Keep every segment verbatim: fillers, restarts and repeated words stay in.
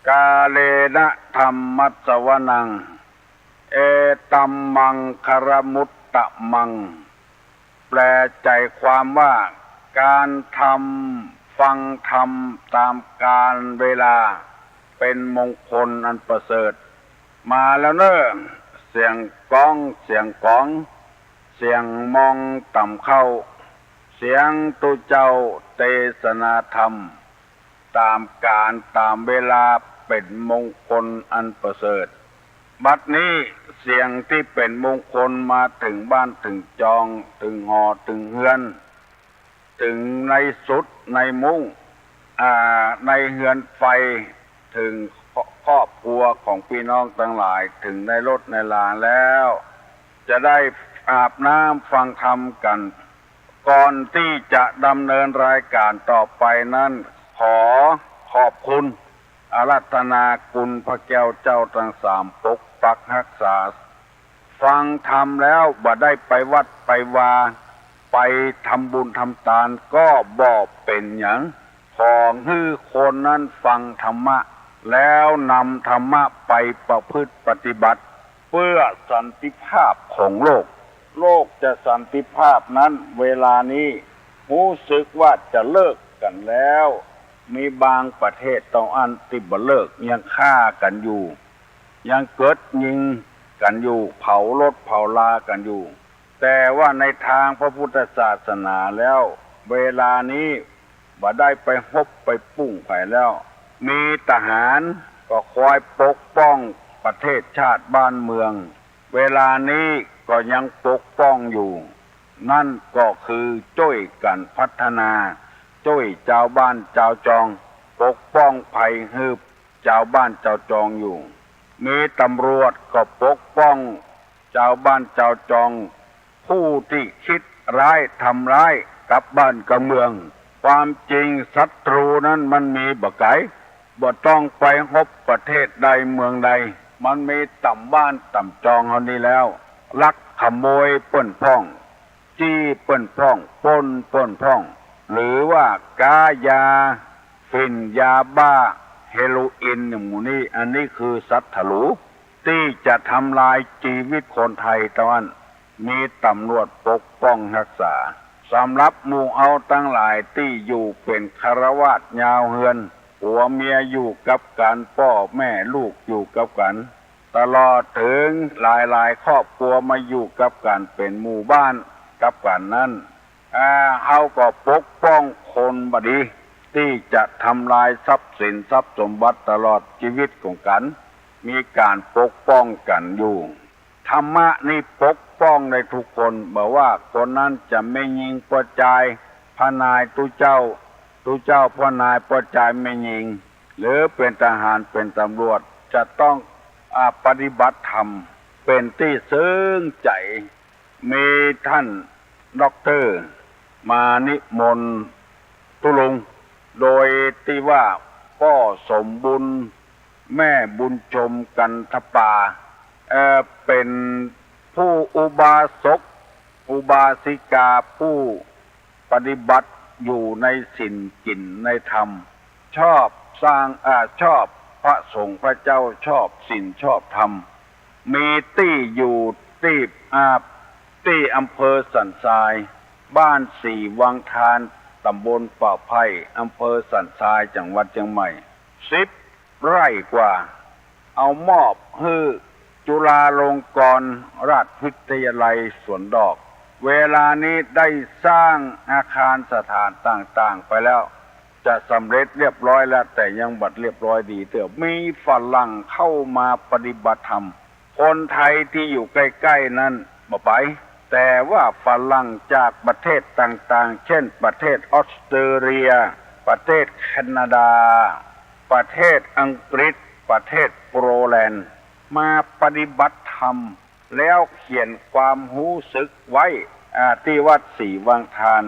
กาเลนะธัมมัสสวนัง เอตัมมังคารมุตตะมัง แปลใจความว่า การทำ ฟังธรรมตามกาลเวลา เป็นมงคลอันประเสริฐ มาแล้วเน่อ เสียงก๊อง เสียงก๋อง เสียงมองต่ำเข้า เสียงตุ๊เจ้าเตสนาธรรม ต๋ามกาลต๋ามเวลา เป๋นมงคลอันประเสริฐ บัดนี้เสียงตี้เป๋นมงคลมาเถิงบ้านเถิงจอง เถิงหอเถิงเฮือน เถิงในสุดในมุ้ง อ่า ในเฮือนไฟ เถิงครอบครัวของปี้น้องตังหลาย เถิงในรถในลาแล้ว จะได้อาบน้ำฟังธรรมกั๋น ก่อนตี้จะดำเนินรายก๋านต่อไปนั้น ขอขอบคุณ อาราธนาคุณพระแก้วเจ้าตังสาม ปกปักฮักษา ฟังธรรมแล้วบ่ได้ไปวัดไปวา ไปทำบุญทำตานก็บ่เป๋นหยัง ขอหื้อคนนั้นฟังธรรมะ แล้วนำธรรมะไปประพฤติปฏิบัติ เพื่อสันติภาพของโลก โลกจะสันติภาพนั้น เวลานี้ฮู้สึกว่าจะเลิกกั๋นแล้ว มีบางประเทศเต้าอั้นตี้บ่เลิก ยังฆ่ากั๋นอยู่ ยังเกิดยิงกั๋นอยู่ เผารถเผารากั๋นอยู่ แต่ว่าในตางพระพุทธศาสนาแล้ว เวลานี้บ่ได้ไปฮบไปปุ้งใผแล้ว มีทหารก็คอยปกป้องประเทศชาติบ้านเมือง เวลานี้ก็ยังปกป้องอยู่ นั่นก็คือจ้วยกั๋นพัฒนา จ้วยจาวบ้านจาวจอง ปกป้องภัยหื้อจาวบ้านจาวจองอยู่ มีตำรวจก็ปกป้องจาวบ้านจาวจอง ผู้ตี้คิดร้ายทำร้ายกับบ้านกับเมือง ความจริงศัตรูนั้นมันมีบ่ไก๋ บ่ต้องไปฮบประเทศใดเมืองใด มันมีต๋ามบ้านต๋ามจองเฮานี้แล้ว ลักขโมยเปิ้นพ่อง จี้เปิ้นพ่อง ปล้นเปิ้นพ่อง หรือว่าก๊ายาฝิ่น ยาบ้า เฮโรอีน อย่างหมู่นี้ อันนี้คือศัตรูตี้จะทำลายจีวิตคนไทยเต้าอั้น มีตำรวจปกป้องฮักษา สำหรับหมู่เฮาตังหลายตี้อยู่เป๋นฆราวาสยาวเฮือน ผัวเมียอยู่กับกั๋น ป้อแม่ลูกอยู่กับกั๋น ตลอดเถิงหลายๆ ครอบครัวมาอยู่กับกั๋นเป๋นหมู่บ้านกับกั๋นนั้น อ่า เฮาก็ปกป้องคนบ่ดี ตี้จะทำลายทรัพย์สินทรัพย์สมบัติตลอดจีวิตของกั๋น มีก๋านปกป้องกั๋นอยู่ ธรรมะนี่ปกป้องได้ทุกคน บ่ว่าคนนั้นจะแม่ญิงป้อจายป้อนายตุ๊เจ้า ตุ๊เจ้าป้อนายป้อจายแม่ญิง หรือเป๋นทหารเป๋นตำรวจ จะต้อง อ่า ปฏิบัติธรรม เป๋นตี้เซิงใจ๋ มีต้านด็อกเตอร์ มานิมนต์ตุ๊ลุง โดยตี้ว่าป้อสมบุญ แม่บุญชม กันทปา เอ่อ เป๋นผู้อุบาสก อุบาสิกา ผู้ปฏิบัติอยู่ในศีลกิ๋นในธรรม ชอบสร้าง อ่า ชอบพระสงฆ์พระเจ้า ชอบศีลชอบธรรม มีตี้อยู่ตี้ อ่า ตี้อำเภอสันทราย บ้านศรีวังทาน ต๋ำบลป่าไผ่ อำเภอสันทราย จังหวัดเจียงใหม่ สิบไร่กว่า เอามอบหื้อจุฬาลงกรณราชวิทยาลัยสวนดอก เวลานี้ได้สร้างอาคารสถานต่างๆ ไปแล้ว จะสำเร็จเรียบร้อยแล้ว แต่ยังบ่เรียบร้อยดีเตื้อ มีฝรั่งเข้ามาปฏิบัติธรรม คนไทยตี้อยู่ใก้ๆ นั้นบ่ไป แต่ว่าฝรั่งจากประเทศต่างๆ เช่น ประเทศออสเตรเลีย ประเทศแคนาดา ประเทศอังกฤษ ประเทศโปแลนด์ มาปฏิบัติธรรม แล้วเขียนความฮู้สึกไว้ อ่า ตี้วัดศรีวังทาน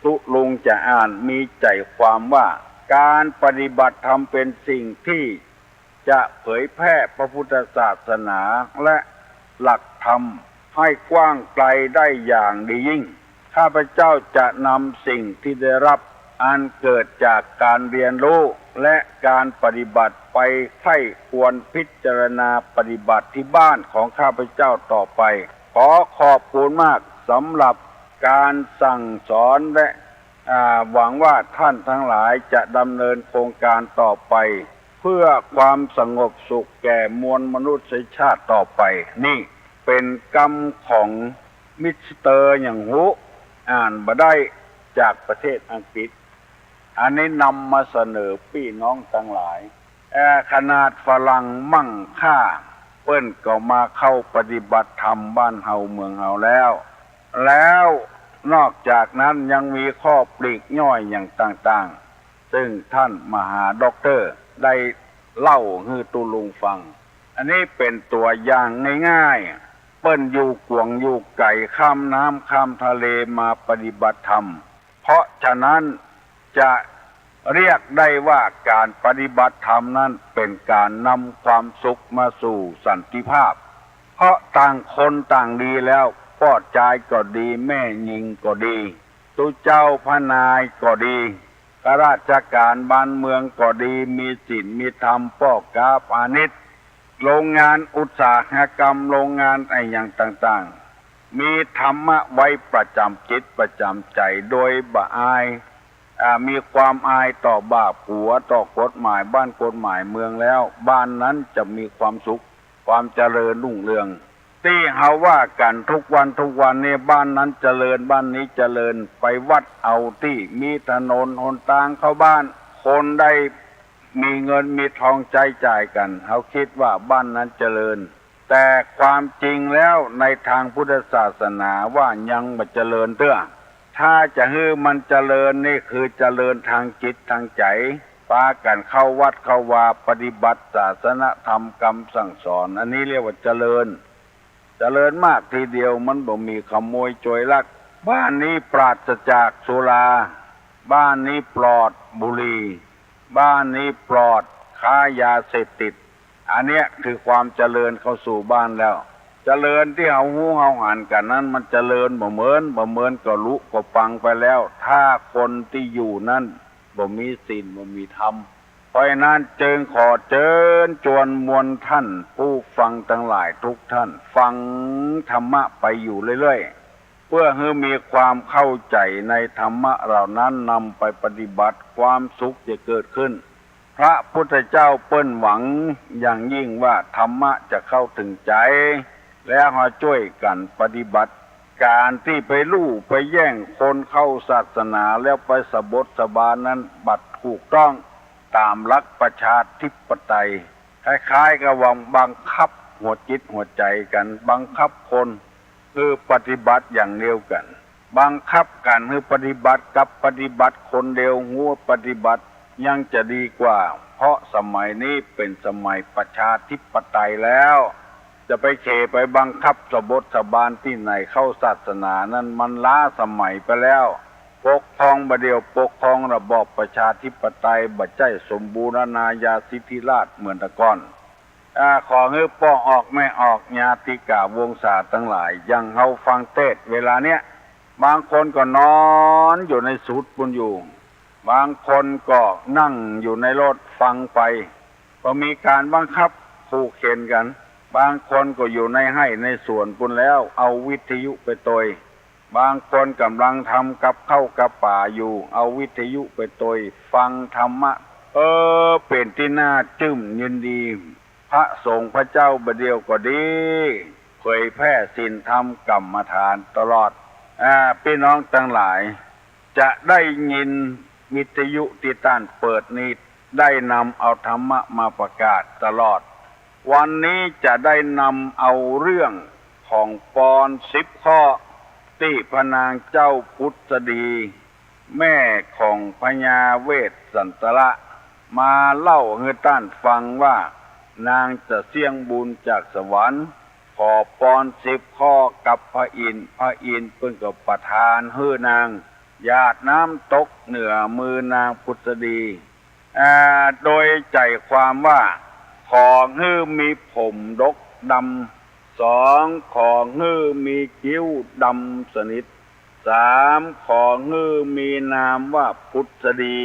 ตุ๊ลุงจะอ่าน มีใจ๋ความว่า ก๋านปฏิบัติธรรมเป๋นสิ่งตี้ จะเผยแพร่พระพุทธศาสนาและหลักธรรมให้กว้างไกลได้อย่างดียิ่ง ข้าพเจ้าจะนำสิ่งที่ได้รับอันเกิดจากการเรียนรู้ และการปฏิบัติไป ใคร่ควรพิจารณาปฏิบัติที่บ้านของข้าพเจ้าต่อไป ขอขอบคุณมากสำหรับการสั่งสอน และ อ่า หวังว่าท่านทั้งหลายจะดำเนินโครงการต่อไป เพื่อความสงบสุขแก่มวลมนุษยชาติต่อไป นี่เป๋นกำของมิสเตอร์หยังฮู้ อ่านบ่ได้ จากประเทศอังกฤษ อันนี้นำมาเสนอปี้น้องตังหลาย เอ่อ ขนาดฝรั่งมั่งค่า เปิ้นก็มาเข้าปฏิบัติธรรมบ้านเฮาเมืองเฮาแล้ว แล้วนอกจากนั้นยังมีข้อปลีกย่อยอย่างต่างๆ ซึ่งท่านมหาด็อกเตอร์ได้เล่าหื้อตุ๊ลุงฟัง อันนี้เป๋นตั๋วอย่างง่ายๆ เปิ้นอยู่กวางอยู่ไก๋ ข้ามน้ำข้ามทะเลมาปฏิบัติธรรม เพราะฉะนั้นจะเรียกได้ว่าการปฏิบัติธรรมนั้นเป๋นการนำความสุขมาสู่สันติภาพ เพราะต่างคนต่างดีแล้ว ป้อจายก็ดี แม่ญิงก็ดี ตุ๊เจ้าพระนายก็ดี ข้าราชการบ้านเมืองก็ดี มีศีลมีธรรม ป้อก๊าพาณิชย์ โรงงานอุตสาหกรรม โรงงานอะหยังต่างๆ มีธรรมะไว้ประจ๋ำจิตประจ๋ำใจ๋ โดยบ่อาย อ่า มีความอายต่อบาปตั๋ว ต่อกฎหมายบ้านกฎหมายเมืองแล้ว บ้านนั้นจะมีความสุข ความเจริญรุ่งเรือง ตี้เฮาว่ากั๋นทุกวันทุกวันนี้ บ้านนั้นเจริญ บ้านนี้เจริญ ไปวัดเอาตี้มีถนนหนตางเข้าบ้าน คนได้มีเงินมีทองใจ๊จ่ายกั๋น เฮากึ๊ดว่าบ้านนั้นเจริญ แต่ความจริงแล้วในตางพุทธศาสนาว่ายังบ่เจริญเตื้อ ถ้าจะหื้อมันเจริญนี่คือเจริญตางจิตตางใจ๋ ปากั๋นเข้าวัดเข้าวา ปฏิบัติศาสนธรรมกำสั่งสอน อันนี้เรียกว่าเจริญ เจริญมากทีเดียว มันบ่มีขโมยโจรลัก บ้านนี้ปราศจากสุรา บ้านนี้ปลอดบุหรี่ บ้านนี้ปลอดค้ายาเสพติด อันเนี้ยคือความเจริญเข้าสู่บ้านแล้ว เจริญตี้เฮาฮู้เฮาหันกั๋นนั้น มันเจริญบ่เหมือน บ่เหมือนก็ลุก็ปังไปแล้ว ถ้าคนตี้อยู่นั้นบ่มีศีลบ่มีธรรม เพราะฉะนั้นจึงขอเจิญจวนมวลต้านผู้ฟังตังหลายทุกต้าน ฟังธรรมะไปอยู่เรื่อยๆ เพื่อหื้อมีความเข้าใจ๋ในธรรมะเหล่านั้น นำไปปฏิบัติ ความสุขจะเกิดขึ้น พระพุทธเจ้าเปิ้นหวังอย่างยิ่งว่าธรรมะจะเข้าถึงใจ๋ แล้วเฮาจ้วยกั๋นปฏิบัติ ก๋านตี้ไปลู่ไปแย่งคนเข้าศาสนาแล้วไปสะบดสะบานนั้นบ่ถูกต้องต๋ามหลักประชาธิปไตย คล้ายๆ กับว่าบังคับหัวจิตหัวใจ๋กั๋น บังคับคนหื้อปฏิบัติอย่างเดียวกั๋น บังคับกั๋นหื้อปฏิบัติกับปฏิบัติคนเดียว ฮู้ปฏิบัติยังจะดีกว่า เพราะสมัยนี้เป๋นสมัยประชาธิปไตยแล้ว จะไปเข่ไปบังคับสะบดสะบานตี้ไหน เข้าศาสนานั้นมันล้าสมัยไปแล้ว ปกครองบ่าเดี่ยว ปกครองระบอบประชาธิปไตยบ่ใจ้สมบูรณาญาสิทธิราชย์เหมือนแต่ก่อน อ่า ขอหื้อป้อออกแม่ออก ญาติกาวงศาตังหลาย อย่างเฮาฟังเตสน์เวลาเนี้ย บางคนก็นอนอยู่ในสุดปู๊นอยู่ บางคนก็นั่งอยู่ในรถฟังไป ก็มีก๋านบังคับขู่เข็ญกั๋น บางคนก็อยู่ในไฮ่ในสวนปู๊นแล้ว เอาวิทยุไปตวย บางคนก่ำลังทำกับข้าวกับป๋าอยู่ เอาวิทยุไปตวย ฟังธรรมะ เออ เป๋นตี้น่าจื้มยินดี พระสงฆ์พระเจ้าบ่าเดี่ยวก็ดี เผยแผ่ศีลธรรมกรรมฐานตลอด อ่า ปี้น้องตังหลาย จะได้ยินวิทยุตี้ต้านเปิดนี้ ได้นำเอาธรรมะมาประกาศตลอด วันนี้จะได้นำเอาเรื่องของปอนสิบข้อ ตี้พระนางเจ้าผุสดี แม่ของพญาเวสสันตระ มาเล่าหื้อต้านฟังว่า นางจะเสี้ยงบุญจากสวรรค์ ขอปอนสิบข้อกับพระอินทร์ พระอินทร์เปิ้นก็ประทานหื้อนาง หยาดน้ำตกเหนือมือนางผุสดี อ่า โดยใจ๋ความว่า ขอหื้อมีผมดกดำ สอง ขอหื้อมีคิ้วดำสนิท สาม ขอหื้อมีนามว่าผุสดี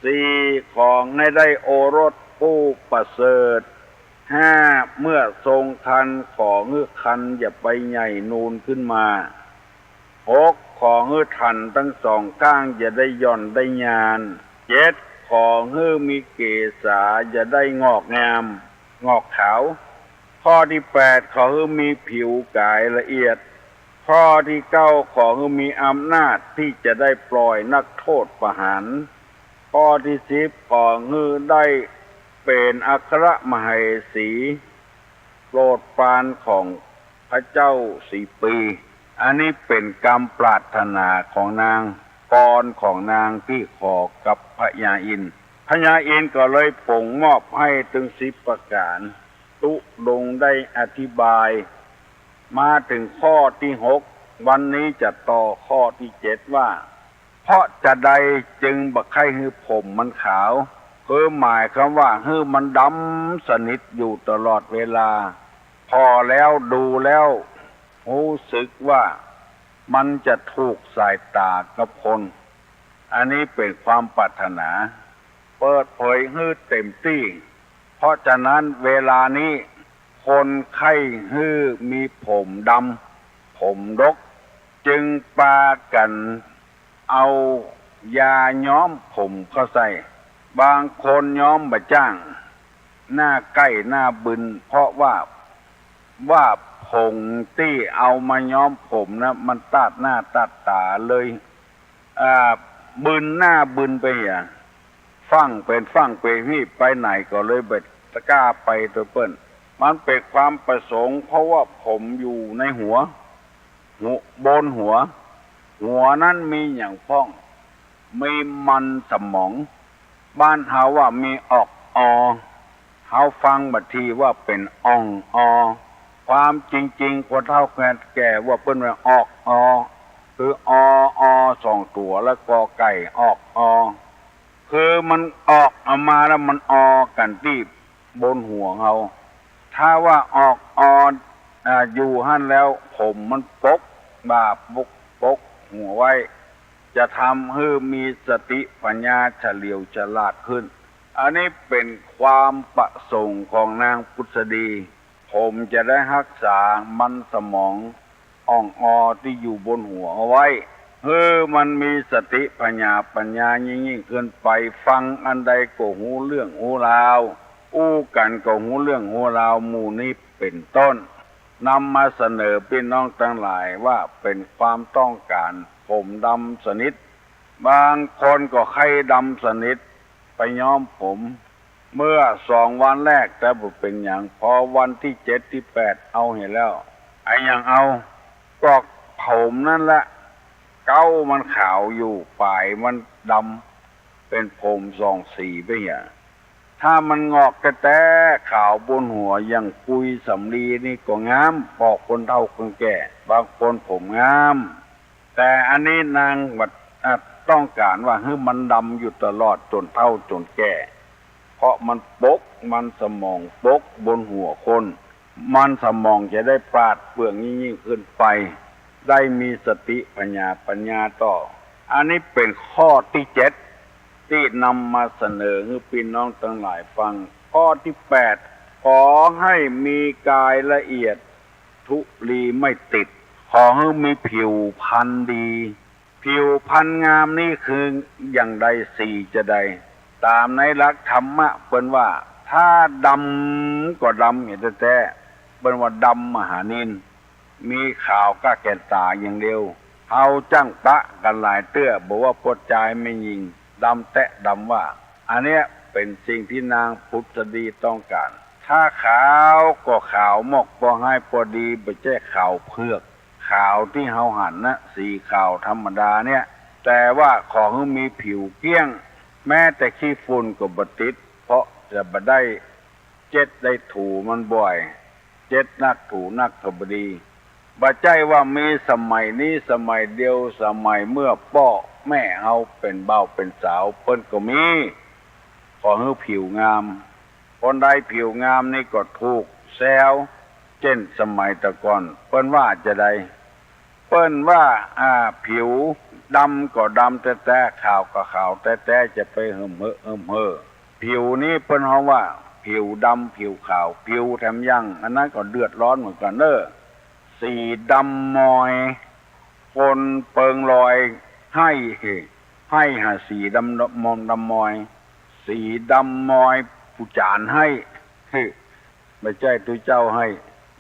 สี่ ขอหื้อได้โอรสผู้ประเสริฐ ห้า เมื่อทรงครรภ์ ขอหื้อครรภ์อย่าไปใหญ่นูนขึ้นมา หก ขอหื้อฐันทั้งสองข้างอย่าได้หย่อนได้ยาน เจ็ด ขอหื้อมีเกศาอย่าได้งอกงาม งอกขาว ข้อที่แปด ขอหื้อมีผิวกายละเอียด ข้อที่เก้า ขอหื้อมีอำนาจที่จะได้ปล่อยนักโทษประหาร ข้อที่สิบ ขอหื้อได้เป๋นอัครมเหสี โปรดปรานของพระเจ้าสี่ปี อันนี้เป๋นกำปรารถนาของนาง กรของนางตี้ขอกับพญาอินทร์ พญาอินทร์ก็เลยป๋งมอบหื้อตึงสิบประก๋าน ตุ๊ดงค์ได้อธิบาย มาเถิงข้อตี้หก วันนี้จะต่อข้อตี้เจ็ดว่า เพราะจาใดจึงบ่ใค่หื้อผมมันขาว คือหมายความว่าหื้อมันดำสนิทอยู่ตลอดเวลา ผ่อแล้วดูแล้ว ฮู้สึกว่ามันจะถูกสายต๋ากับคน อันนี้เป๋นความปรารถนา เปิดเผยหื้อเต๋มตี้ เพราะฉะนั้นเวลานี้คนใค่หื้อมีผมดำ ผมดก จึงปากั๋นเอายาย้อมผมเข้าใส่ บางคนย้อมบ่จ้าง หน้าใก้หน้าบึน เพราะว่า ว่าผงตี้เอามาย้อมผมนะ มันตาดหน้าตาดต๋าเลย อ่า บึนหน้าบึนไปเหีย ฟั่งเป๋นฟั่งเป๋นฮี่ ไปไหนก็เลยบ่กล้าไปตวยเปิ้น มันเป๋นความประสงค์ เพราะว่าผมอยู่ในหัว หัว บนหัว หัวนั้นมีหยังพ่อง มีมันสมอง บ้านเฮาว่ามีออกออ เฮาฟังบ่าทีว่าเป๋นอ่องออ ความจริงๆ คนเฒ่าคนแก่ว่าเปิ้นว่าออกออ คือ ออ ออ สองตั๋ว แล้ว กอไก่ ออกออ คือมันออกออกมาแล้วมันออกั๋นตี้บนหัวเฮา ถ้าว่าออกออ อ่า อยู่หั้นแล้ว ผมมันปกบ่าปก ปกหัวไว้ จะทำหื้อมีสติปัญญาเฉลียวฉลาดขึ้น อันนี้เป๋นความประสงค์ของนางผุสดี ผมจะได้ฮักษามันสมองอ่องออตี้อยู่บนหัวเอาไว้ หื้อมันมีสติผญาปัญญายิ่งๆ ขึ้นไป ฟังอันใดก็ฮู้เรื่องฮู้ราว อู้กั๋นก็ฮู้เรื่องฮู้ราวหมู่นี้เป๋นต้น นำมาเสนอปี้น้องตังหลายว่าเป๋นความต้องก๋านผมดำสนิท บางคนก็ใค่ดำสนิท ไปย้อมผม เมื่อสองวันแรกแต่บ่เป๋นหยัง พอวันตี้เจ็ดตี้แปดเอาเหียแล้ว อะหยังเอา ก็ผมนั้นแหละ เก๊ามันขาวอยู่ ป๋ายมันดำ เป๋นผมสองสีไปเหีย ถ้ามันงอกแต๊ๆ ขาวบนหัวอย่างปุยสำลีนี่ก็งาม บอกคนเฒ่าคนแก่ บางคนผมงาม แต่อันนี้นางว่า อ่ะ ต้องก๋านว่าหื้อมันดำอยู่ตลอดจ๋นเฒ่าจ๋นแก่ เพราะมันปก มันสมองปกบนหัวคน มันสมองจะได้ปราดเปรื่องยิ่งๆ ขึ้นไป ได้มีสติผญาปัญญาต่อ อันนี้เป๋นข้อตี้เจ็ด ตี้นำมาเสนอหื้อปี้น้องตังหลายฟัง ข้อตี้แปด ขอให้มีกายละเอียด ธุลีไม่ติด ขอหื้อมีผิวพรรณดี ผิวพรรณงามนี่คืออย่างใด สีจาใด ต๋ามในหลักธรรมะเปิ้นว่า ถ้าดำก็ดำเหียแต๊ๆ เปิ้นว่าดำมหานิล มีขาวก้าแก่นต๋าอย่างเดียว เฮาจั้งปะกั๋นหลายเตื้อ บ่ว่าป้อจายแม่ญิง ดำแต๊ดำว่า อันเนี้ยเป๋นสิ่งตี้นางผุสดีต้องก๋าน ถ้าขาวก็ขาวหมก ป้อฮ้ายป้อดี บ่ใจ้ขาวเผือก ขาวตี้เฮาหันนะ สีขาวธรรมดาเนี่ย แต่ว่าขอหื้อมีผิวเกลี้ยง แม้แต่ขี้ฝุ่นก็บ่ติด เพราะจะบ่ได้เจ็ดได้ถูมันบ่อย เจ็ดนักถูนักก็บ่ดี บ่ใจ้ว่ามีสมัยนี้สมัยเดียว สมัยเมื่อป้อแม่เฮาเป๋นบ่าวเป๋นสาวเปิ้นก็มี ขอหื้อผิวงาม คนใดผิวงามนี่ก็ถูกแซว เจ้นสมัยแต่ก่อนเปิ้นว่าจาใด เปิ้นว่า อ่า ผิวดำก็ดำแต๊ๆ ขาวก็ขาวแต๊ๆ จะไปเหิมเหอะเหิมเห่อ ผิวนี้เปิ้นฮ้องว่าผิวดำผิวขาว ผิวแถมยัง อันนั้นก็เดือดร้อนเหมือนกั๋นเน่อ สีดำมอย คนเปิงลอย ไห้ ไห้หาสีดำมอมดำมอย สีดำมอย ผู้จ๋ารไห้ บ่ใจ้ตุ๊เจ้าไห้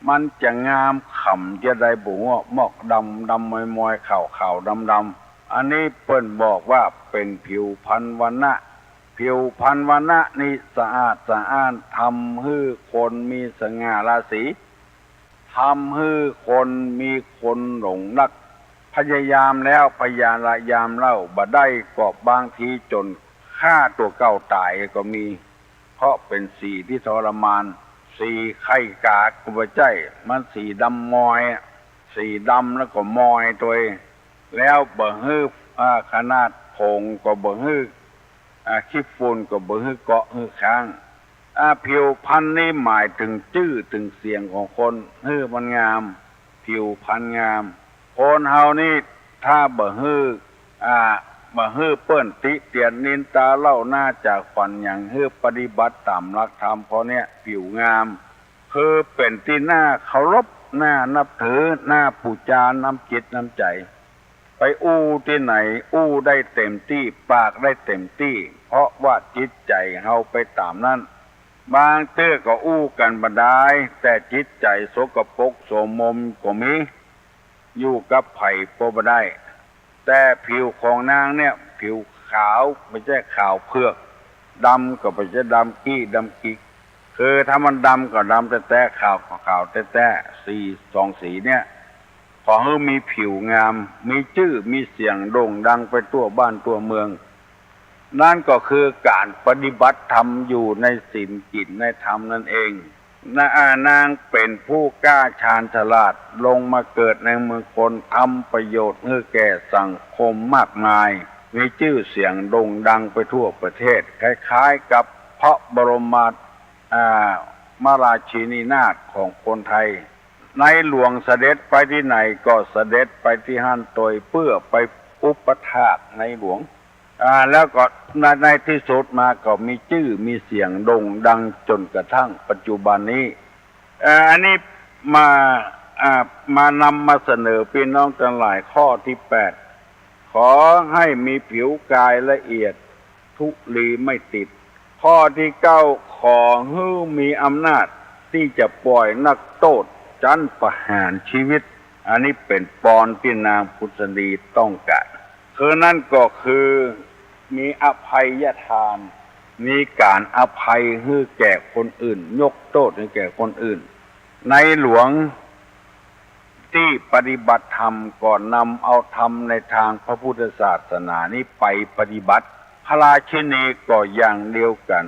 มันจะงามขำจะใดบ่ฮู้ หมอกดำดำมอยๆ ขาวขาวดำดำ อันนี้เปิ้นบอกว่าเป๋นผิวพรรณวรรณะ ผิวพรรณวรรณะนี่สะอาดสะอ้าน ทำหื้อคนมีสง่าราศี ทำหื้อคนมีคนหลงรัก พยายามแล้วพยายามเล่าบ่ได้ ก็บางทีจ๋นฆ่าตั๋วเก่าต๋ายก็มี เพราะเป๋นสีตี้ทรมาน สีไข้กาก็บ่ใจ้ มันสีดำมอยอะ สีดำแล้วก็มอยตวย แล้วบ่หื้อ อ่า ขนาดผงก็บ่หื้อ อ่า ขี้ฝุ่นก็บ่หื้อเกาะหื้อค้าง อ่า ผิวพรรณนี้หมายเถิงจื้อเถิงเสียงของคน หื้อมันงาม ผิวพรรณงาม คนเฮานี่ถ้าบ่หื้อ อ่า บ่หื้อเปิ้นติเตียนนินตาเล่าหน้าจากฝันหยัง หื้อปฏิบัติต๋ามหลักธรรม ข้อเนี้ยผิวงาม คือเป๋นตี้น่าเคารพ น่านับถือ น่าปู๋จา น้ำจิตน้ำใจ๋ ไปอู้ตี้ไหน อู้ได้เต๋มตี้ ปากได้เต๋มตี้ เพราะว่าจิตใจ๋เฮาไปต๋ามนั้น บางเตื้อก็อู้กั๋นบ่ดาย แต่จิตใจ๋สกปรกโสมมก็มี อยู่กับใผก็บ่ได้ แต่ผิวของนางเนี่ย ผิวขาว บ่ใจ้ขาวเผือก ดำก็บ่ใจ้ดำกี้ดำกิก คือถ้ามันดำก็ดำแต๊ๆ ขาวก็ขาวแต๊ๆ สีสองสีเนี่ย ขอหื้อมีผิวงาม มีจื้อมีเสียงโด่งดังไปทั่วบ้านทั่วเมือง นั่นก็คือก๋านปฏิบัติธรรมอยู่ในศีลกิ๋นในธรรมนั่นเอง นางเป๋นผู้กล้าชาญฉลาด ลงมาเกิดในเมืองคน ทำประโยชน์หื้อแก่สังคมมากมาย มีจื้อเสียงโด่งดังไปทั่วประเทศ คล้ายๆ กับพระบรม อ่า มราชินีนาถของคนไทย ในหลวงเสด็จไปตี้ไหนก็เสด็จไปตี้หั้นตวย เปื้อไปอุปถากในหลวง อ่า แล้วก็ใน ในตี้สุดมาก็มีจื้อมีเสียงโด่งดังจ๋นกระทั่งปัจจุบันนี้ เอ่อ อันนี้มา อ่า มานำมาเสนอปี้น้องตังหลาย ข้อตี้แปด ขอหื้อมีผิวกายละเอียด ธุลีไม่ติด ข้อตี้เก้า ขอหื้อมีอำนาจตี้จะป่อยนักโต้ษจั้นประหารจีวิต อันนี้เป๋นปอนตี้นางผุสดีต้องก๋าน คือนั่นก็คือมีอภัยทาน มีก๋านอภัยหื้อแก่คนอื่น ยกโต้ษหื้อแก่คนอื่น ในหลวงตี้ปฏิบัติธรรมก็นำเอาธรรมในตางพระพุทธศาสนานี้ไปปฏิบัติ พระราชินีก็อย่างเดียวกั๋น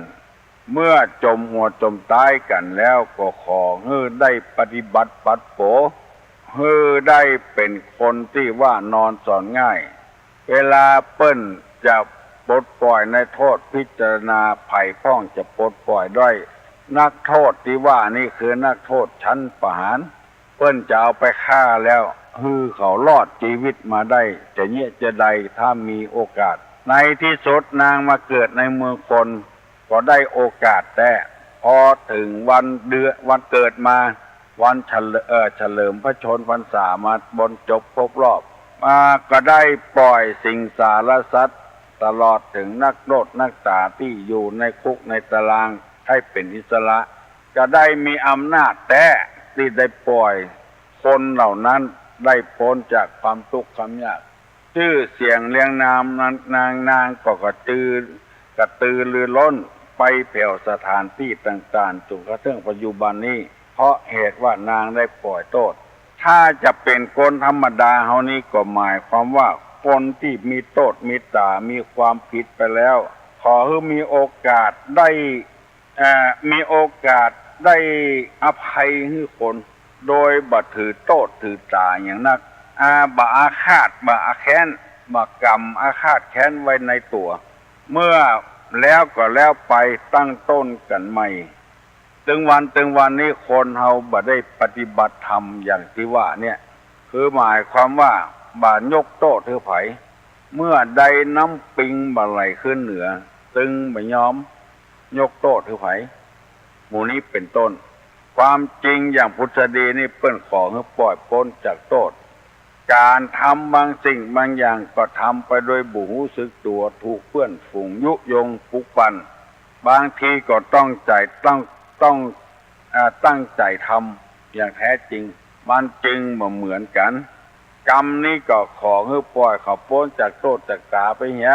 เมื่อจ๋มหัวจ๋มต๊ายกั๋นแล้วก็ขอหื้อได้ปฏิบัติปัดโป๋ หื้อได้เป๋นคนตี้ว่านอนสอนง่าย เวลาเปิ้นจะปลดป่อยนักโต้ษ พิจารณาใผพ่องจะปลดป่อยได้ นักโต้ษตี้ว่านี้คือนักโต้ษจั้นประหาร เปิ้นจะเอาไปฆ่าแล้ว หื้อเขารอดจีวิตมาได้ จะเยียะจะใดถ้ามีโอกาส ในตี้สุดนางมาเกิดในเมืองคน ก็ได้โอกาสแต๊ พอเถิงวันเดือน วันเกิดมา วันเฉลิ เอ่อ เฉลิมพระชนม์พรรษามาบรรจบครบรอบ มาก็ได้ป่อยสิงสารสัตว์ ตลอดเถิงนักโต้ษนักต๋าตี้อยู่ในคุกในตาราง ให้เป๋นอิสระ ก็ได้มีอำนาจแต๊ตี้ได้ป่อยคนเหล่านั้นได้ป๊นจากความตุ๊กข์ความยาก จื้อเสียงเรียงนามนาง นาง นางก็กระจือ กระตือรือร้นไปแผ่วสถานตี้ต่างๆ จ๋นกระทั่งปัจจุบันนี้ เพราะเหตุว่านางได้ป่อยโต้ษ ถ้าจะเป๋นคนธรรมดาเฮานี้ก็หมายความว่าคนตี้มีโต้ษมีต๋า มีความผิดไปแล้ว ขอหื้อมีโอกาสได้ เอ่อ มีโอกาสได้อภัยหื้อคน โดยบ่ถือโต้ษถือต๋าหยังนัก อ่า บ่อาฆาต บ่อาแค้น บ่ก๋ำอาฆาตแค้นไว้ในตั๋ว เมื่อแล้วก็แล้วไป ตั้งต้นกั๋นใหม่ ตึงวัน ตึงวันนี้คนเฮาบ่ได้ปฏิบัติธรรมอย่างตี้ว่าเนี่ย คือหมายความว่าบ่ยกโต้ษหื้อใผ เมื่อใดน้ำปิงบ่ไหลขึ้นเหนือ จึงบ่ยอมยกโต้ษหื้อใผ หมู่นี้เป๋นต้น ความจริงอย่างผุดสดีนี่เปิ้นขอหื้อป้อยป๊นจากโต้ษ ก๋านทำบางสิ่งบางอย่างก็ทำไปโดยบ่ฮู้สึกตั๋ว ถูกเปื้อนฝูงยุยงปลุกปั่น บางทีก็ต้องใจ๋ ต้อง ต้อง อ่า ตั้งใจ๋ทำอย่างแท้จริง มันจึงบ่เหมือนกั๋น กรรมนี้ก็ขอหื้อป้อยเขาป๊นจากโต้ษจากต๋าไปเหีย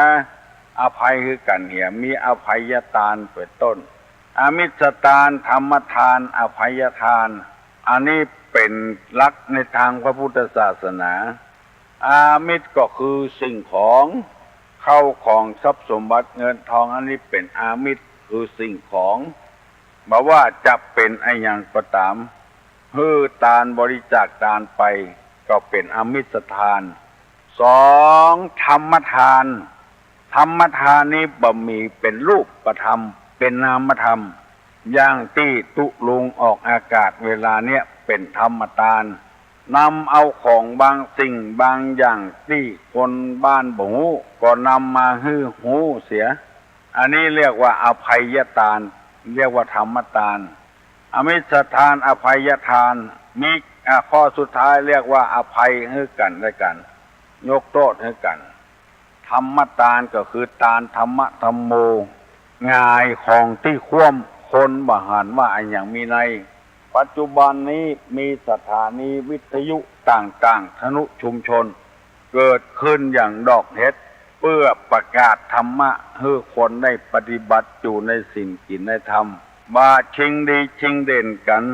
อภัยหื้อกั๋นเหีย มีอภัยตานเป๋นต้น อมิสตาน ธรรมตาน อภัยตาน อันนี้เป๋นหลักในตางพระพุทธศาสนา อามิสก็คือสิ่งของ เข้าของทรัพย์สมบัติเงินทอง อันนี้เป๋นอามิส คือสิ่งของ บ่ว่าจะเป๋นอะหยังก็ต๋าม หื้อตานบริจาคตานไป ก็เป๋นอมิสตาน สอง ธรรมตาน ธรรมตานนี้บ่มีเป๋นรูปธรรม เป๋นนามธรรม อย่างตี้ตุ๊ลุงออกอากาศเวลาเนี้ยเป๋นธรรมตาน นำเอาของบางสิ่งบางอย่างตี้คนบ้านบ่ฮู้ ก็นำมาหื้อฮู้เสีย อันนี้เรียกว่าอภัยตาน เรียกว่าธรรมตาน อมิสตาน อภัยตาน มี อ่า ข้อสุดท้ายเรียกว่าอภัยหื้อกั๋นและกั๋น ยกโต้ษหื้อกั๋น ธรรมตานก็คือตานธรรมะธัมโม หงายของตี้คว่ำ คนบ่หันว่าอะหยังมีใน ปัจจุบันนี้มีสถานีวิทยุต่างๆ ทนุชุมชน เกิดขึ้นอย่างดอกเห็ด เปื้อประกาศธรรมะหื้อคนได้ปฏิบัติอยู่ในศีลกิ๋นในธรรม บ่าชิงดีชิงเด่นกั๋น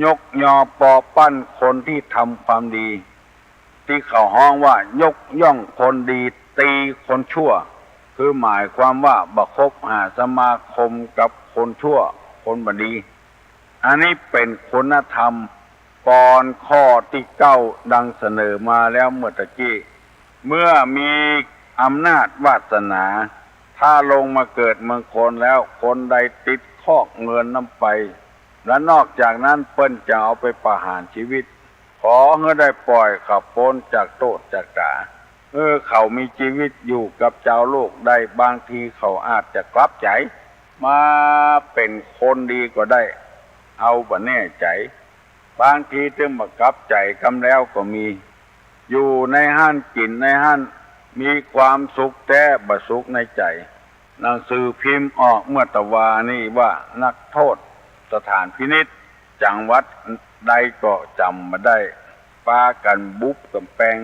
ยกยอปอปั้นคนตี้ทำความดี ตี้เขาฮ้องว่ายกย่องคนดี ตีคนชั่ว คือหมายความว่าบ่คบหาสมาคมกับคนชั่ว คนบ่ดี อันนี้เป๋นคุณธรรม ก่อนข้อตี้เก้าดังเสนอมาแล้วเมื่อตะกี้ เมื่อมีอำนาจวาสนา ถ้าลงมาเกิดเมืองคนแล้ว คนใดติดคอกเงินนั้นไป และนอกจากนั้นเปิ้นจะเอาไปประหารชีวิต ขอหื้อได้ป้อยเขาป๊นจากโต้ษจากต๋า หื้อเขามีจีวิตอยู่กับจาวโลกได้ บางทีเขาอาจจะกลับใจ๋ มาเป๋นคนดีก็ได้ เฮาบ่แน่ใจ๋ บางทีตึงบ่กลับใจ๋กำแล้วก็มี อยู่ในหั้นกิ๋นในหั้น มีความสุขแต๊บ่สุขในใจ๋ หนังสือพิมพ์ออกเมื่อตะวานี้ว่านักโต้ษสถานพินิจ จังหวัดใดก็จ๋ำบ่ได้ ปากั๋นบุบก๋ำแปง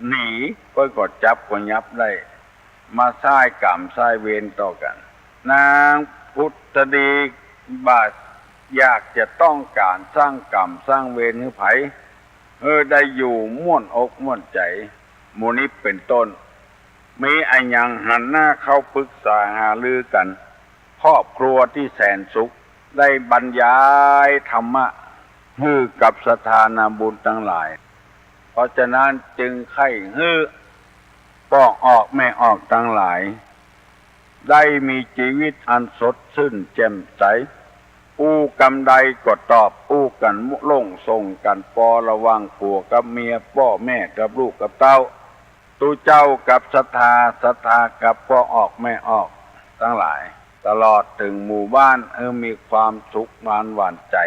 หนี เปิ้นก็จับก็ยับได้ มาใซ้ก๋รรมใซ้เวรต่อกั๋น นางผุดสดีบ่อยากจะต้องก๋านสร้างก๋รรมสร้างเวรหื้อใผ หื้อได้อยู่ม่วนอกม่วนใจ๋ หมู่นี้เป๋นต้น มีอะหยังหันหน้าเข้าปรึกษาหารือกั๋น ครอบครัวตี้แสนสุข ได้บรรยายธรรมะหื้อกับศรัทธานาบุญตังหลาย เพราะฉะนั้นจึงใค่หื้อป้อออกแม่ออกตังหลาย ได้มีจีวิตอันสดซื่นแจ่มใส อู้กำใดก็ตอบ อู้กั๋นโล่งส่งกั๋นปอระหว่างผัวกับเมีย ป้อแม่กับลูกกับเต้า ตุ๊เจ้ากับศรัทธา ศรัทธากับป้อออกแม่ออกตังหลาย ตลอดเถิงหมู่บ้าน หื้อมีความสุขหวานหวานใจ๋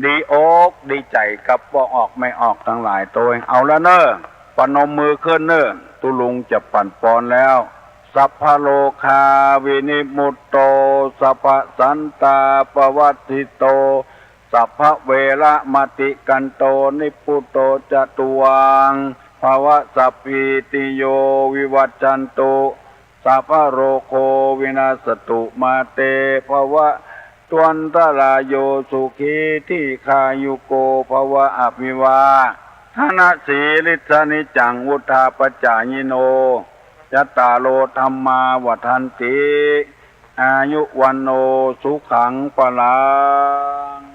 ดีอกดีใจ๋กับป้อออกแม่ออกตังหลายโตย เอาละเน่อ ประนมมือขึ้นเน่อ ตุ๊ลุงจะปั๋นปอนแล้ว สัพพะโรคาวินิมุตโต สัพพะสันตาปวัตถิโต สัพพะเวระมะติกันโต นิพพุโตจะตุวัง ภะวะ สัพพีติโยวิวัชชันตุ สัพพะโรโควินัสสตุ มาเตภะวัตวันตะราโย สุขีทีฆายุโกภะวะ อะภิวาทะนะสีลิสสะนิจจัง วุฑฒาปะจายิโน จัตตาโรธัมมาวัฑฒันติ อายุวัณโณสุขังพะลัง